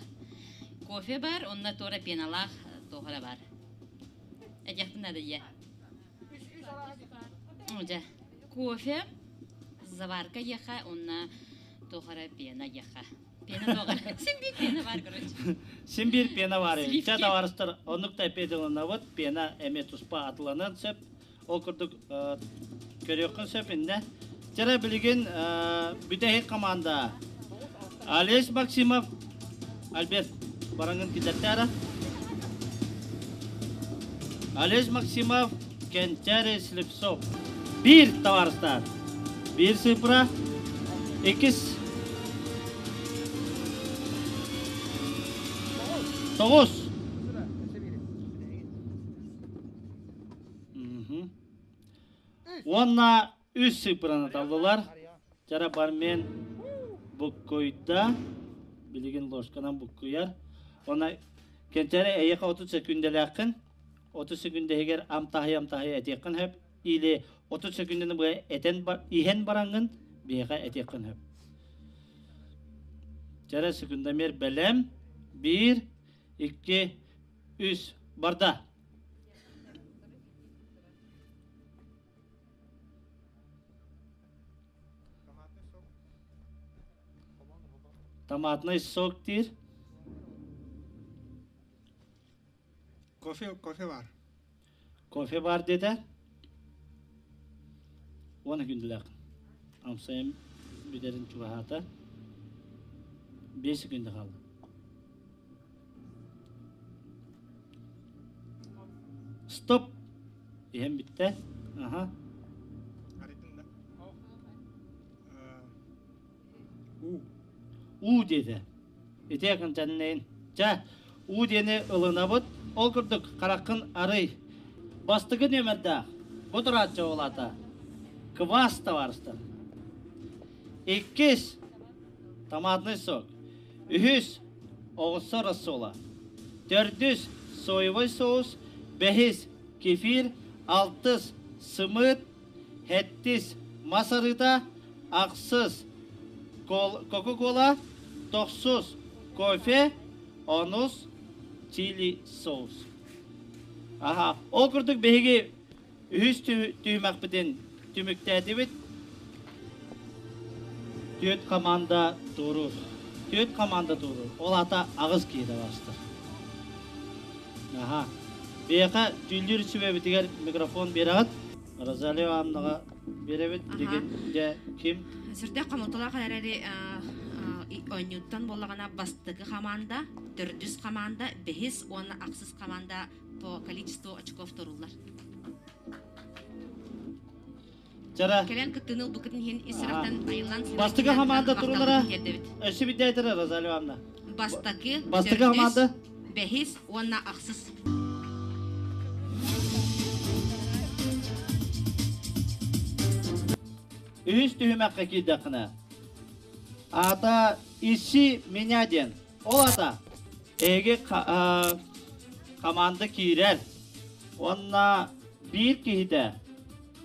Кофе бар, онна тора пеналах тоқара бар. Эдяхтын надо е. Уже. Кофе, заварка еха, онна тоқара пена еха. Пена тоқара. Син бир пена бар, короче. Син бир пена бар. Ча товарыстар, оннук та педиланабыт, пена эме туспа атыланан сөп. Ол курдук көрүөххүн сөп инне. Чара билигин бүтэһик команда. Олесь Максимов, Альберт бараңын кидеттара. Олесь Максимов, Кенчари Слепцов. Бир товарыстар. Бир цифра. Иккис. Тоҕус. Уонна үс сыыппыраны таллылар. Чара бармен буккуйда. Билигин ложканан буккуйар. Она кэнчээри эйиэхэ 30 секүндэлээххин. 30 секүндэ иһигэр амтаһый-амтаһый этиэххин сөп. Или 30 секунданы бу этэн иһэн бараҥҥын биһиэхэ этиэххин сөп. Чэрэ секундомер бэлэм. Биир, икки, үс. Барда. Томатный сок диир. Кофе, кофе бар. Кофе бар диэтэ. Уон күндүлээх. Амсайым бүтэрин чугаһаата. 5 секунда хаалла. Стоп! Иһэн бүттэ. Аха. У. У диэтэ. Ити акынчаннейн. Чэ, уу диэни ылынабыт. Ол курдук хараххын арый. Бастакы нүөмэрдээх. Бу турааччы уолаата. Квас табаарыстар. Иккис томатный сок. Үһүс оҕурсу рассола. Төрдүс соевый соус. Бэһис кефир. Алтыс сымыыт. Сэттис мас арыыта. Ахсыс кока-кола. Тохсус кофе. Онус чили соус. Аха, ол курдук биһиги үһүс түһүмэхпитин түмүктээтибит. Түөрт команда туоруур. Түөрт команда туоруур. Ол аата аҕыс киһи табаарыстар. Аха. Биһиэхэ дьүүллүүр сүбэбитигэр микрофон биэрэҕит. Розалия Ивановнаҕа биэрэбит. Билигин дьэ ким? Сүрдээх хомолтолоох эрээри оонньууттан буоллаҕына бастакы хамаанда, төрдүс хамаанда, бэһис уонна ахсыс хамаанда по количеству очков туруллар. Чара. Кэлэн кыттыыны ылбыккытын иһин ис сүрэхтэн айыллан Бастакы хамаанда турулара өссө биддээтэрэ Розалия Ивановна. Бастакы, Бастакы хамаанда бэһис уонна ахсыс. Үһүс түһүмэххэ киирдэххинэ, аата «Ищи меня» диэн. Ол аата эһиги хамаанда киирэр уонна биир киһитэ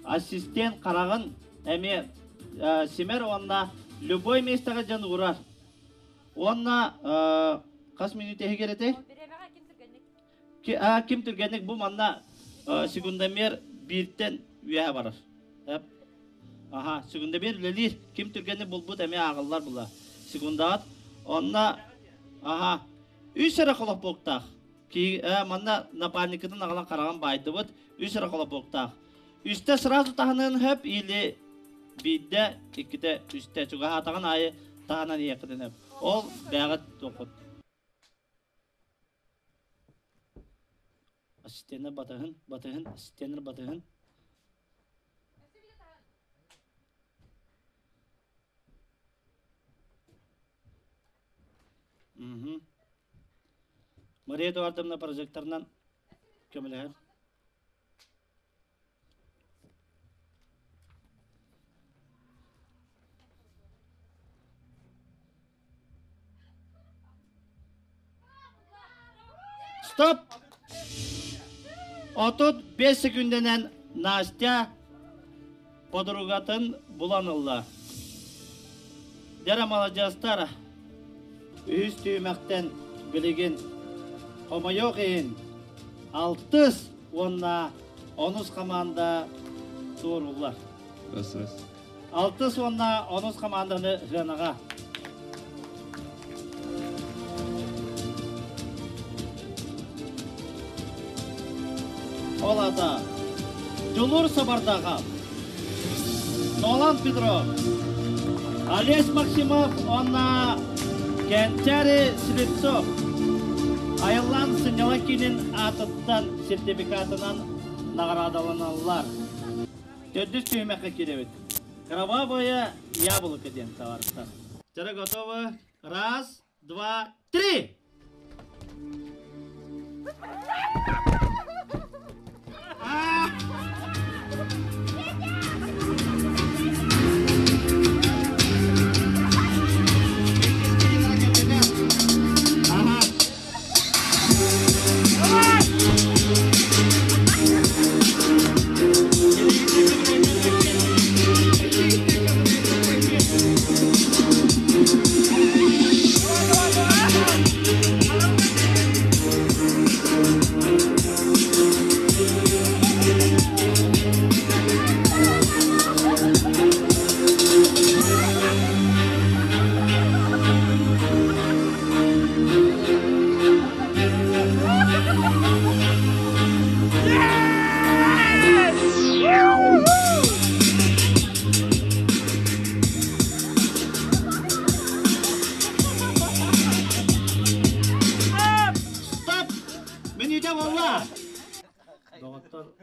ассистент хараҕын эмиэ симэр уонна любой миэстэҕэ дьон уурар. Уонна хас мүнүүтэ иһигэр этэй? Ким түргэнник бу манна секундомер бииртэн үөһэ барар. Аха, секундомер үлэлиир. Ким түргэнник булбут эмиэ ааҕыллар була. Секундаҕыт. Онно аха, үс эрэ холопуоктаах. Манна напарникытын аҕалан хараҕын баайдыбыт. Үс эрэ холопуоктаах. Үстэ сразу таһыныан хөп или биирдэ, иккитэ, үстэ чугаһаатаҕын аайы таһынан иһиэххитин сөп. Ол бэйэҕит туоххут. Ассистеннар батыһын, батыһын, ассистеннар батыһын. Мгм. Мария Эдуардовна прожекторынан көмөлөһөр. Стоп! 35 секундэнэн Настя подругатын булан ылла. Дьэ маладьыастар, үһүс түһүмэхтэн билигин хомойуох иһин алтыс уонна онус хамаанда туорууллар. Алтыс уонна онус хамаанданы сыанаҕа. Ол аата Дьулуур Сабардаахап, Нолан Петров, Олесь Максимов уонна Кэнчээри Слепцов Айыллаан сынньалаҥ киинин аатыттан сертификатынан наҕараадаланаллар. Төрдүс түһүмэххэ киирэбит. Кровавое яблоко диэн товарыстар. Вчера готовы? Раз, два, три!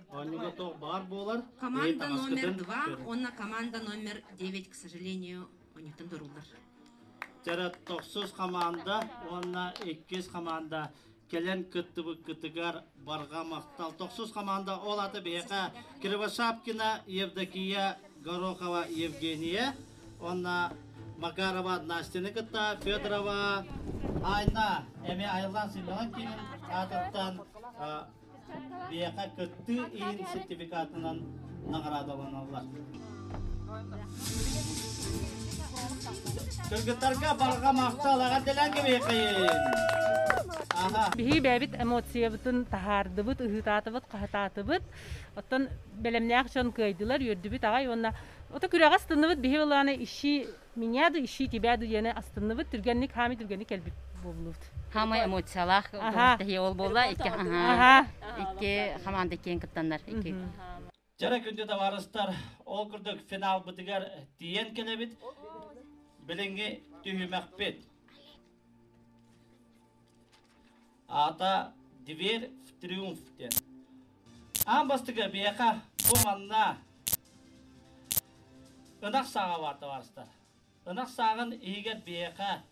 Оонньууга туох баар буолар. Команда номер 2 уонна команда номер 9, к сожалению, оонньууттан турууллар. Чэрэ тохсус команда уонна иккис команда кэлэн кыттыбыккытыгар барҕа махтал. Тохсус команда ол аты биһиэхэ Кривошапкина Евдокия Горохова Евгения уонна Макарова Настяны кытта Федорова Айна эмиэ Айыллаан сынньалаҥ киинин аатыттан биһиэхэ кыттыы иһин сертификатынан наҕараадаланаллар. Кыргыттарга барҕа махтал, эҕэрдэлээн кэбиһиэххэйин! Аха. Биһиги бэйэбит эмоциябытын таһаардыбыт, ыһыытаатыбыт, хаһытаатыбыт. Оттон бэлэмнээх дьон кыайдылар, үөрдүбүт аҕай уонна ото күрэҕэ астынныбыт. Биһи былааны ищи меня ду, ищи тебя ду диэни астынныбыт. Түргэнник, хаамый түргэнник кэлбит буоллубут. Хамай эмоциялаах туһахтаһыы ол буолла. Икки, Аха. икки хамаанда иккиэн кыттаннар. Икки. Дьара күндү табаарыстар, ол курдук финалбытыгар тиийэн кэлэбит. Билиҥҥи түһүмэхпит. Аата «Дверь в триумф» диэн. Аан бастакы биһиэхэ бу манна ынах сааҕа баар табаарыстар. Ынах сааҕын иһигэр биһиэхэ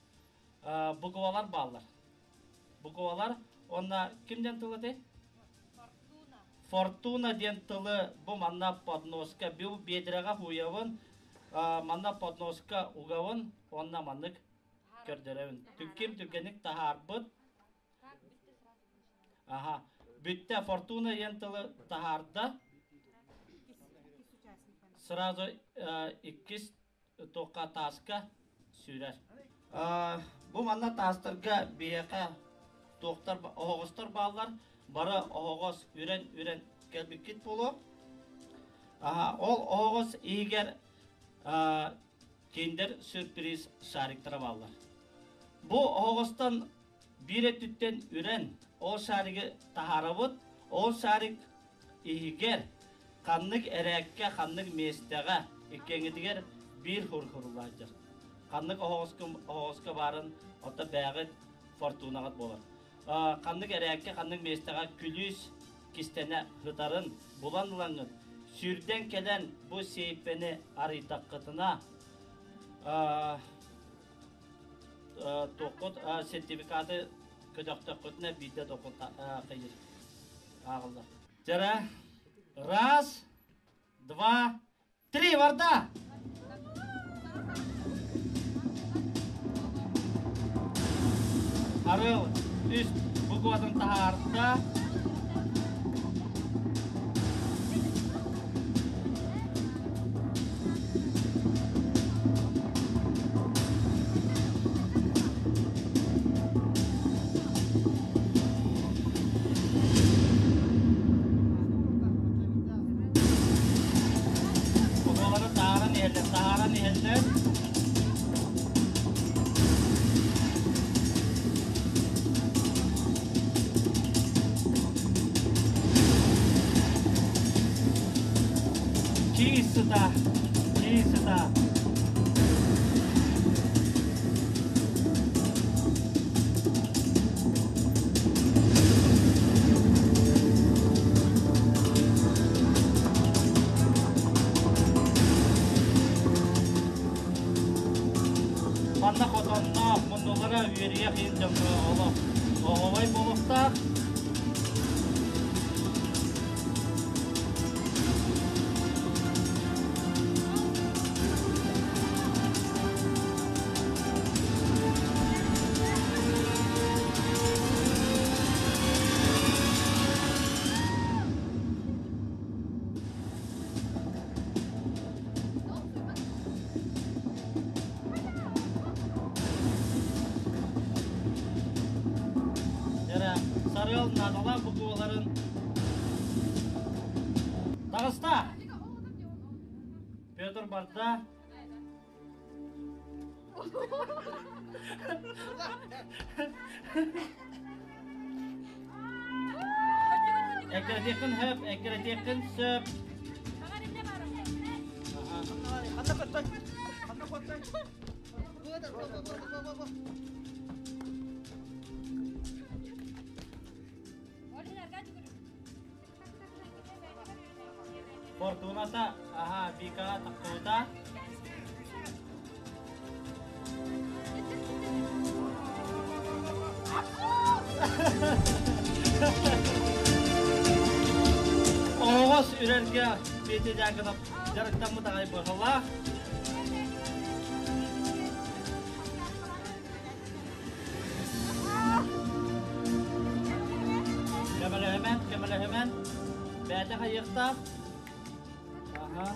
буквалар бааллар. Буквалар уонна ким диэн тыл этэй? Фортуна диэн тылы бу манна подноска бу биэдирэҕэ хууйабын, манна подноска угабын уонна маннык көрдөрөбүн. Ким түргэнник таһаарбыт Аха. Бүттэ Фортуна диэн тылы таһаарда. Сразу иккис туохха тааска сүүрэр. Бу манна таастарга биһиэхэ туохтар оһоҕостор бааллар. Бары оһоҕос үрэн-үрэн кэлбиккит буолуо. Ол оһоҕос иһигэр киндер сюрприз шариктара бааллар. Бу оһоҕостон биир өттүттэн үрэн ол шаригы таһаарабыт. Ол шарик иһигэр ханнык эрээккэ, ханнык миэстэҕэ иккиэҥҥитигэр биир хурхурулааччар. Ханнык оһоҕоско, оһоҕоско баарын ото бээҕит фортунаҕыт буолар. Ханнык эрээккэ, ханнык миэстэҕэ күлүүс кистэнэ сытарын булан ылаҥҥыт, сүүрдэн кэлэн бу сейфэни арыйдаххытына, туоххут сертификаты көтөхтөххүтүнэ биирдэ дохуот хайыр ааҕыллар. Дьара раз, два, три, барда! Арыл үс букватын таһаарда. Оҕолору тааран иһэллэр, тааран иһэллэр. Киис сыта, киис сыта. Манна хотонноох, муннулара үөрүйэх иһин дьоҥҥо олох оһуобай буолуохтаах. Дьэрэ, Сарыал наадалаах букваларын таҕыста. Петр барда. Эккирэтиэххин сөп, эккирэтиэххин сөп. Фортуната, аха, Вика тахсыбыта. Оҕус үрэргэ Петя Дьяконов дьарыктаммыт аҕай быһалаах. Көмөлөһүмэн, көмөлөһүмэн. Бэйэтэ хайыахтаах. Аха.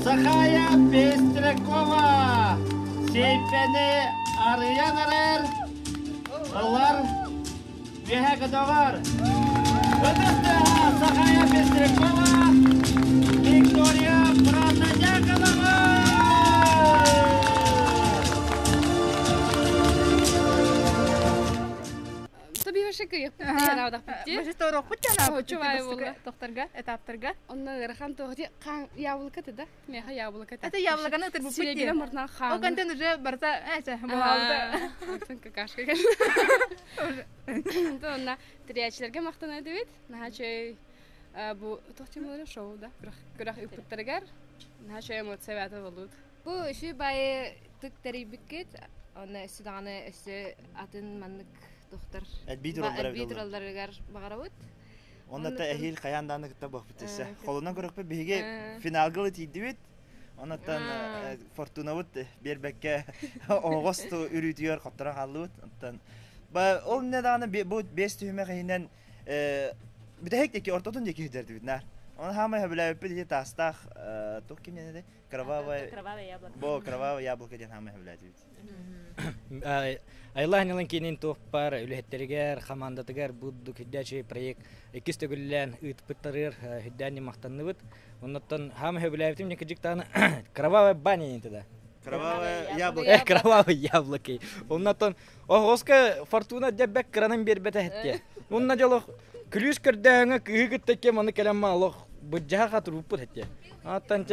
Сахая Пестрякова Сейпени арыйан эрэр ылар үөһэ көтөҕөр. Ытыстыаҕа Сахая Пестрякова Виктория Протодьяконова! Тохторга, этаптарга. Онно ыарахан туох хаан яблоко да? Меха яблоко. Это яблоконы ытырбыппыт Сирэйгинэн мурунан хаан. Ол контент уже барыта эче буолаабыта. Атын какашка Онна тэрийээччилэргэ махтана эдибит. Наһаа чөй бу туох тимулары шоу да. Күрэх ыппыттарыгар наһаа чөй эмоция баата болуут. Бу үчү байы тык тэрийбиккит, онно өссө даҕаны өссө атын маннык тохтор Элбии туралларыгар баҕарабыт. Онно та эһиил хайаан дааны кытта буохпут өссө. Холунан көрөхпүт биһиги финалга тиийдибит. Оннуттан Фортунабыт биэрбэккэ оҕос үрүүтүгэр хотторон хааллыбыт. Оттон ол не даҕаны бу бес түһүмэх иһинэн бүтэһик диэки ортотун диэки сүүрдэрдибит наар. Оны хаамай хөбүлээбиппит ити таастаах туох ким диэн кровавое бо кровавое яблоко диэн хаамай хөбүлээтибит. Айла Нилан киинин туох бар үлэһиттэригэр, хамаандатыгар бу хүддээчи проект иккис төгүллээн ыытпыттарыгар хүддээн махтанныбыт. Оннуттан хаама хөбүлээбитим некижиктааны кровавая баня инте да. Кровавое яблоко. Кровавое яблоко. Оннуттан оҕоска фортуна деббек кыранан бербете хетте. Онна жолох күлүүс көрдөөҥө кыһы кытта кем аны келем олох быджаха хатыруппут хетте. Аттан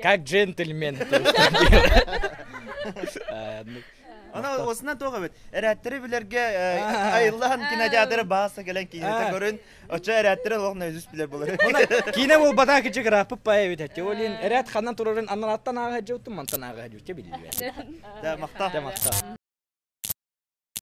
как джентльмен. Ана осынан тоға бит. Эрәттери билерге айыллахан кинотеатры бааса келен кинете көрүн. Очо эрәттери лох нөзүс билер болор. Кине бол бата кичи графы пай бит. Олин эрәт ханан турарын анан аттан ага жуттум мантан ага жутте билбе. Да макта. Да макта.